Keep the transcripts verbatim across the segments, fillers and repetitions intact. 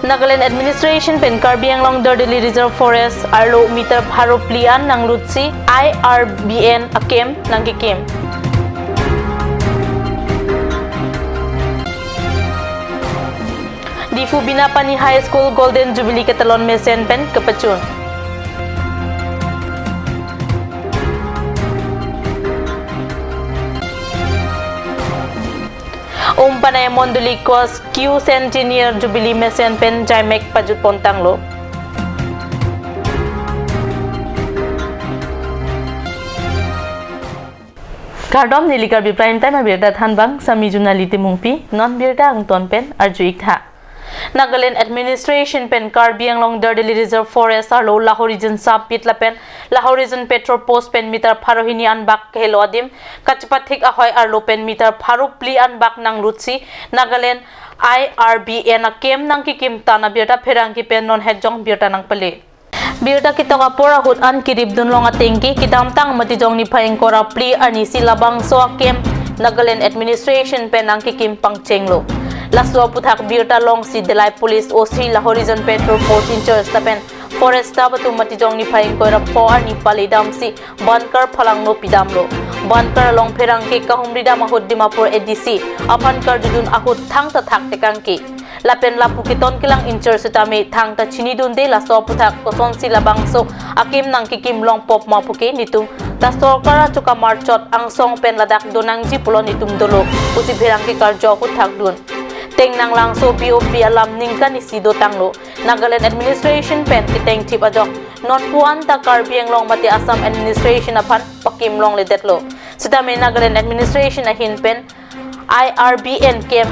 Nagaland Administration pen Karbi Anglong Dardeli Reserve Forest arlo meter pharo phli an nanglutsi I R B N a-camp nangkekim. Diphu Binapani High School Golden Jubilee ketalon mesen pen kepachun. Umpanai Mondoli Quas Q Centennial Jubilee mesen pen jaimek pajut pontanglo. Kardom, neli Karbi Prime Time abirta thanbang, Sami Junali Timungpi, non birta angton pen arju-ik tha. Nagaland Administration pen Karbi Anglong Dardeli Reserve Forest arlo Lahorijan Sub-Beat lapen Lahorijan Patrol Post pen meter pharo hini anbak kehelo adim kachepathik ahoi arlo pen meter pharo phli anbak nanglutsi Nagaland I R B N a-camp nangkekim tang abirta pherangke pen non hetjong birta nangpale. Birta ketok apor ahut an keripdun long atengke kedamtang Matijong niphai ingkoi ra phli arni si labangso a-camp Nagaland Administration pen nangkekim pangchenglo. Laso aphuthak birta longsi Delai Police O C, Lahorijan Patrol Post in-charge lapen forest staff atum Matijong niphai ingkoi ra pho arni pale damsi bunker phalangno pidamlo. Bunker along pherangke kahumri dam ahut Dimapur A D C aphan karjudun ahut thangta thaktekangke. Lapen lapu keton kelang in-charge setame thangta chinidunde laso aphuthak kosonsi labangso a-camp nangkekim longpop ma puke netum ta sorkar achokamar chot angsong pen ladak donangji pulo netum dolo pusi pherangke karjo ahut thakdun. Tengnang langso B O P alam ningkan isi dotanglo. Nagaland Administration pen ketengthip ajok non puan ta Karbi Anglong mate Assam Administration aphan pakim longledetlo. Setame Nagaland Administration ahin pen I R B N camp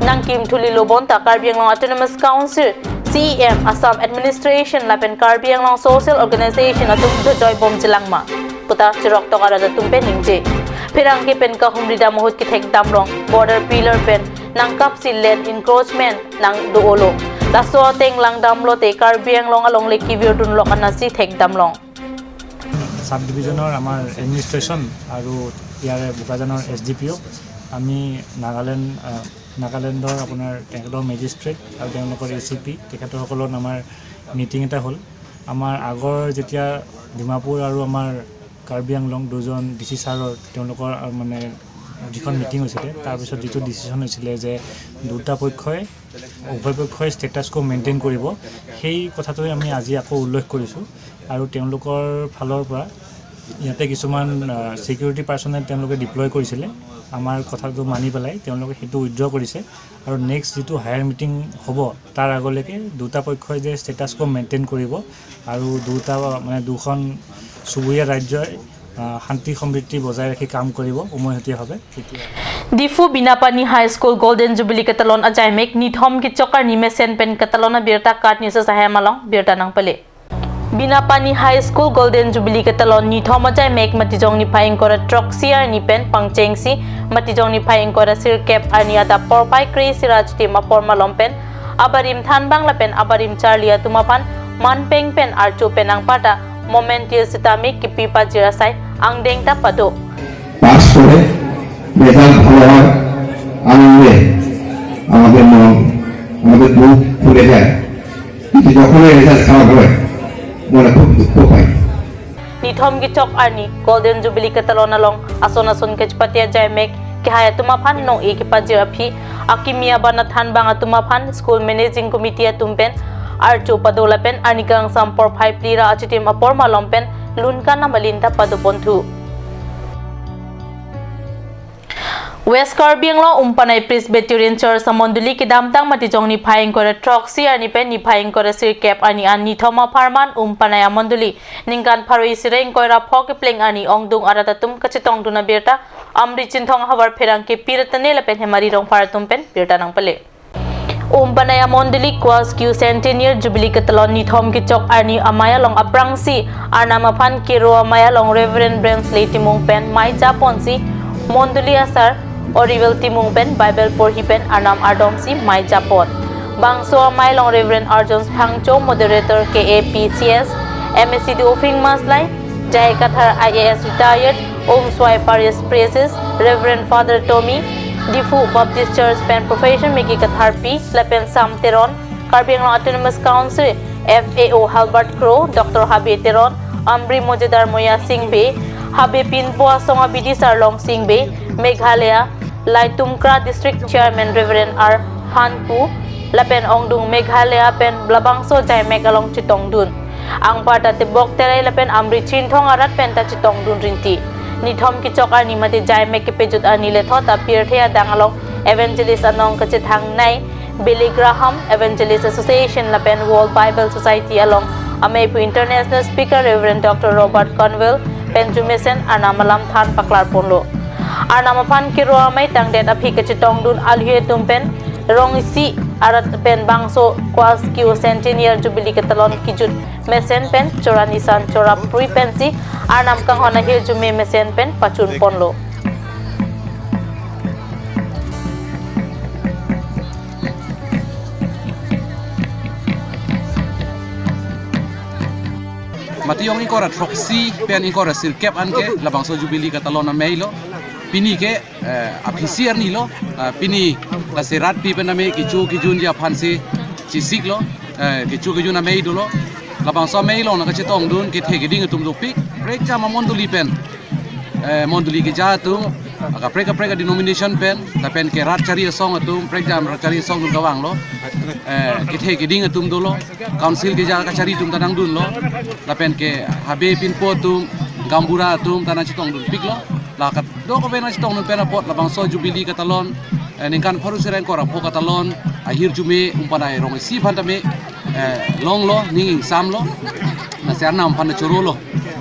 nangkim thulilo bonta Karbi Anglong Autonomous Council, C E M, Assam Administration lapen Karbi Anglong Social Organization atum dojoi bomjilang ma puta chiroktok arat atum pen ningje. Pherangke pen kahumri dam ahut kethek damlong, border pillar pen nangkapsi land encroachment nangdo-olo. Laso ateng langdamlote Karbi Anglong alongle kevirdunlok anatsi thekdamlong. চাব ডিভিজনৰ আমাৰ এডমিনিষ্ট্ৰেশ্যন আৰু ইয়াৰে বোকাজানৰ S D P অ', আমি নাগালেণ্ড, আহ, নাগালেণ্ডৰ আপোনাৰ তেখেতৰ মেজিষ্ট্ৰেট আৰু তেওঁলোকৰ এ চি পি, তেখেতসকলৰ আমাৰ মিটিং এটা হ'ল। আমাৰ আগৰ যেতিয়া ডিমাপুৰ আৰু আমাৰ কাৰ্বি আংলং দুজন ডি চি ছাৰৰ তেওঁলোকৰ, আহ, মানে যিখন মিটিং হৈছিলে, তাৰপিছত যিটো ডিচিশ্যন হৈছিলে যে দুটা পক্ষই, উভয় পক্ষই ষ্টেটাছ কো মেইনটেইন কৰিব, সেই কথাটোৱে আমি আজি আকৌ উল্লেখ কৰিছোঁ। আৰু তেওঁলোকৰ ফালৰ পৰা ইয়াতে কিছুমান, আহ, ছিকিউৰিটি পাৰ্চনেল তেওঁলোকে ডিপ্লয় কৰিছিলে, আমাৰ কথাটো মানি পেলাই তেওঁলোকে সেইটো উইথড্ৰ কৰিছে। আৰু নেক্সট যিটো হায়াৰ মিটিং হ'ব, তাৰ আগলৈকে দুটা পক্ষই যে ষ্টেটাছ কো মেইনটেইন কৰিব আৰু দুটা, মানে, দুখন চুবুৰীয়া ৰাজ্যই, আহ, শান্তি সমৃদ্ধি বজাই ৰাখি কাম কৰিব উমৈহতীয়াভাৱে। Diphu Binapani High School Golden Jubilee ketalon ajaimek nithom kechok arni mesen pen ketalon abirta KAT News ahem along birta nangpale. Binapani High School Golden Jubilee ketalon nithom ajaimek Matijong niphai ingkoi ra throksi arni pen pangchengsi Matijong niphai ingkoi ra sirkep arni adap porphai kre-isi ra achitim apor malom pen abarim thanbang lapen abarim charli atum aphan manpeng pen archo pen angparta momentous setame kipi pajir asai angdeng ta pado. Pass করে রেজাল্ট ভালো হয়, আনন্দে আমাদের মন, আমাদের বুক ফুলে যায়। কিন্তু যখনই রেজাল্ট খারাপ হয়, মনে খুব দুঃখ পাই। Nithom kechok arni Golden Jubilee ketalon along ason ason kechepate ajaimek kehai atum aphan nong-e kepajir aphi akimi abana thanbang atum aphan school managing committee atum pen archo pado lapen arni kangsam porphai phli ra achitim apor malom pen lunkan amalin ta padoponthu. West Karbi Anglong Umpanai Presbyterian Church amondoli kedamtang Matijong niphai ingkoi ra throksi arni pen niphai ingkoi ra sirkep arni an nithom apharman Umpanai amondoli ningkan pharo isi ra ingkoi ra pho kepleng arni ongdung arat atum kachetongdun abirta Amri Chinthong ahavar pherangke Pi Ratne lapen Hemari Rongphar atum pen birta nangpale. Umpanai amondoli Quas Q Centennial Jubilee ketalon nithom kechok arni amei along aphrangsi arnam aphan kero amei along Reverend Brensley Timung pen mei japonsi mondoli asar Oriwel Timung pen Bible porhi pen arnam ardomsi mei japon. Bangso amei along Reverend Arjun Phangcho, Moderator K A P C S, M A C D Ophing Maslai, Jai Kathar I A S retired, Omswai Parish Priest, Reverend Father Tommy, Diphu Baptist Church pen Professor Miki Katharpi, lapen Sam Teron, Karbi Anglong Autonomous Council F A O Halbert Kro, Doctor Habe Teron, Amri Mojadar Moya Singbe, Habe Pinpo Asong Abidi Sarlong Singbe, Meghalaya Laitumkra District Chairman Reverend R Hanpu, lapen ongdung Meghalaya pen labangso jaimek along chetongdun. Anparta Tebok Terai lapen Amri Chinthong arat pen ta chetongdun rinti. Nithom kechok arni mate jaimek kepejut arni lethot apirthe adang along Evangelist anong kachethangnei Billy Graham, Evangelist Association lapen World Bible Society along amei pu International Speaker Reverend Doctor Robert Conwell pen jumesen Arnam alam than paklar ponlo. Arnam aphan kero amei tangdet aphi kachetongdun alhi atum pen rong isi arat pen bangso Quas Q Centennial Jubilee katalon kijut mesen pen choranisan chorap prui pensi Arnam kanghon ahirjume mesen pen pachun ponlo. Mati ong ingkoi ra throksi pen ingkoi ra sirkep anke labangso Jubilee katalon ameilo. Pini ke, eh, aphisi arnilo, eh, pini lasi rat pi pen amei kecho kejunji aphansi chesiklo, eh, kecho kejun amei dolo. Labangso amei along nangkachetongdun kethe keding atum dopik, prekjam amondoli pen, eh, mondoli keja atum, kaprek kaprek denomination pen, lapen ke rat chari asong atum, prekjam rat chari asong atum kevanglo. Eh, kethe keding atum dolo, council keja kachari atum ta nangdunlo, lapen ke Habe Pinpo atum, gaonbura atum ta nangchetongdunpiklo. La kadokave nangchetongdun pen apot labangso Jubilee katalon, eh, ningkan pharo sireng kora pho katalon ahirjume umpanai rong isi aphan tame, eh, longlo, ning ingsamlo, lasi Arnam aphan chorolo.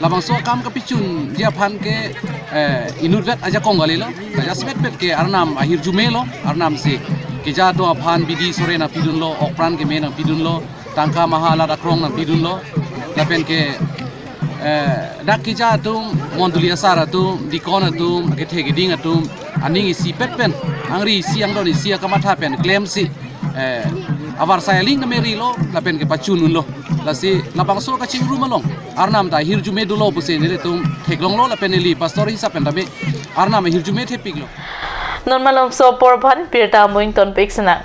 Labangso akam kapachunji aphan ke, eh, inutvet ajakong kalilo, kajasmetvet ke Arnam ahirjumelo, Arnam si keja atum aphan bidi sore nangpidunlo, okpran keme nangpidunlo, tangka maha alat akrong nangpidunlo, lapen ke, eh, dak keja atum, mondoli asar atum, dikon atum, kethe keding atum, aning isipet pen, angri isi angdon isi akamatha pen klemsi, eh, avarsai aling tame rilo, lapen ke pachun unlo. Lasi labangso kachingrum along Arnam ta ahirjume dolo pusi nelitum theklonglo, lapen neli pastor hisap pen tame Arnam ahirjume thepiklo. Non malomso apor aphan birta amoing tonpik sena.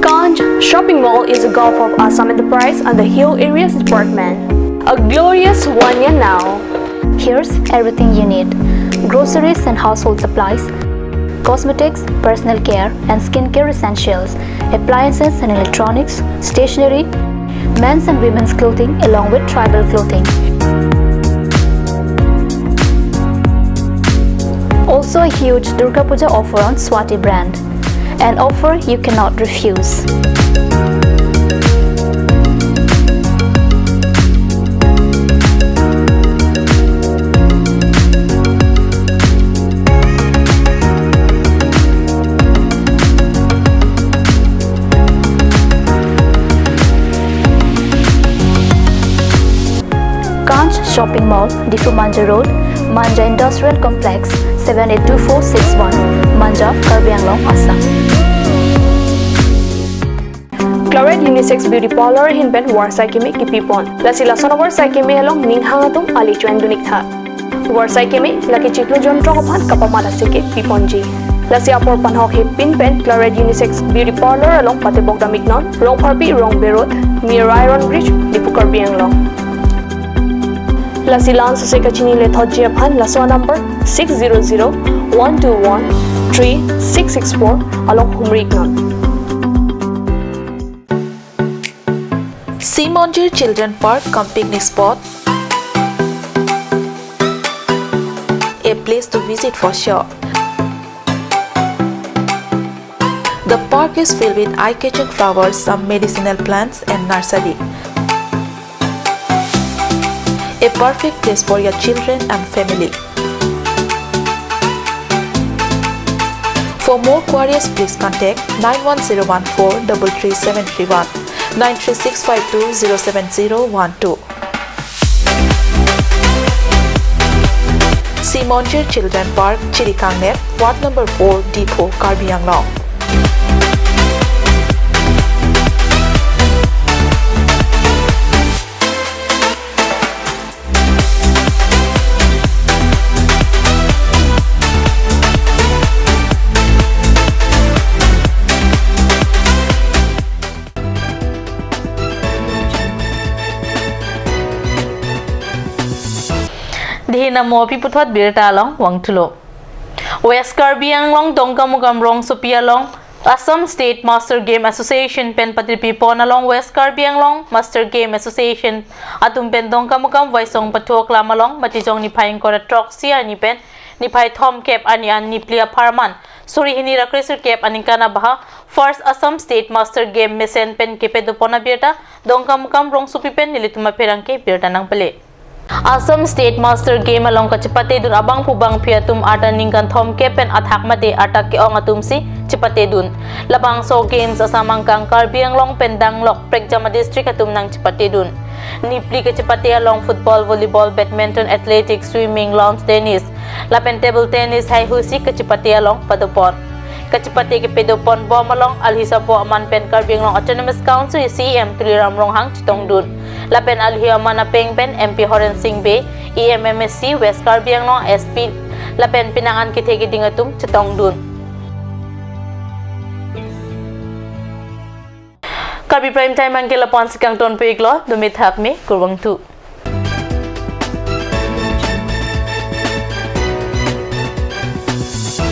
Kanch Shopping Mall is a gulf of Assam Enterprise and the Hill Areas Department. A glorious one year now. Here's everything you need: groceries and household supplies, cosmetics, personal care and skincare essentials, appliances and electronics, stationery, men's and women's clothing along with tribal clothing. Also a huge Durga Puja offer on Swati brand. An offer you cannot refuse. Kanch Shopping Mall, Diphu Manja Road, Manja Industrial Complex, seven eight two four six one, Manja, Karbi Anglong, Assam. Claret Unisex Beauty Parlor ahin pen varsai keme kipipon. Lasi lason avarsai keme along ning hang atum ali choin dunik tha. Varsai keme lake chiklo jontro aphan kapamat aseke piponji. Lasi apor panhok hepin pen Claret Unisex Beauty Parlor along patebok damiknon, Rongpharpi Rongbe Road, near Iron Bridge, Diphu, Karbi Anglong. Lasi la-an sose kachini lethotji aphan laso number six zero zero one two one three six six four along humri iknon. Simonjir Children Park cum picnic spot, a place to visit for sure. The park is filled with eye-catching flowers, some medicinal plants and nursery. A perfect place for your children and family. For more queries, please contact nine one zero one four double three seven three one, nine three six five two zero seven zero one two. Simonjir Children Park, Chirikangner, Ward number four, Diphu, Karbi Anglong. Dei namo pi puthot birta along vangthulo. West Karbi Anglong Dongkamukam rongsopi along Assam State Master Game Association pen patirpi pon along West Karbi Anglong Master Game Association atum pen Dongkamukam Waisong Pathu Aklam along Matijong niphai ingkoi ra throksi arni pen niphai thomkep arni an niphli apharman suri hini ra kresirkep aningkan abaha First Assam State Master Game mesen pen kepadopon abirta Dongkamukam rongsopi pen nelitum apherangke birta nangpale. Assam State Master Game along kachepatedun abangphu bangphi atum arta ningkan thomkep pen athak mate arta ke-ong atumsi chepatedun. Labangso games asam angkang Karbi Anglong pen danglok prekjama district atum nangchepatedun. Niphli kachepate along football, volleyball, badminton, athletics, swimming, lawn tennis lapen table tennis haihui si kachepate along padopon. Kachepate kepadopon bom along alhi sapo aman pen Karbi Anglong Autonomous Council CEM Tuliram Ronghang chetongdun. Lapen alhi aman apeng pen MP Horen Sing Bey, EM MAC West Karbi Anglong, SP lapen penang an kethe keding atum chetongdun. Karbi Prime Time anke lapu-an si kangton pu-iklo, dome thakme, kurvangthu.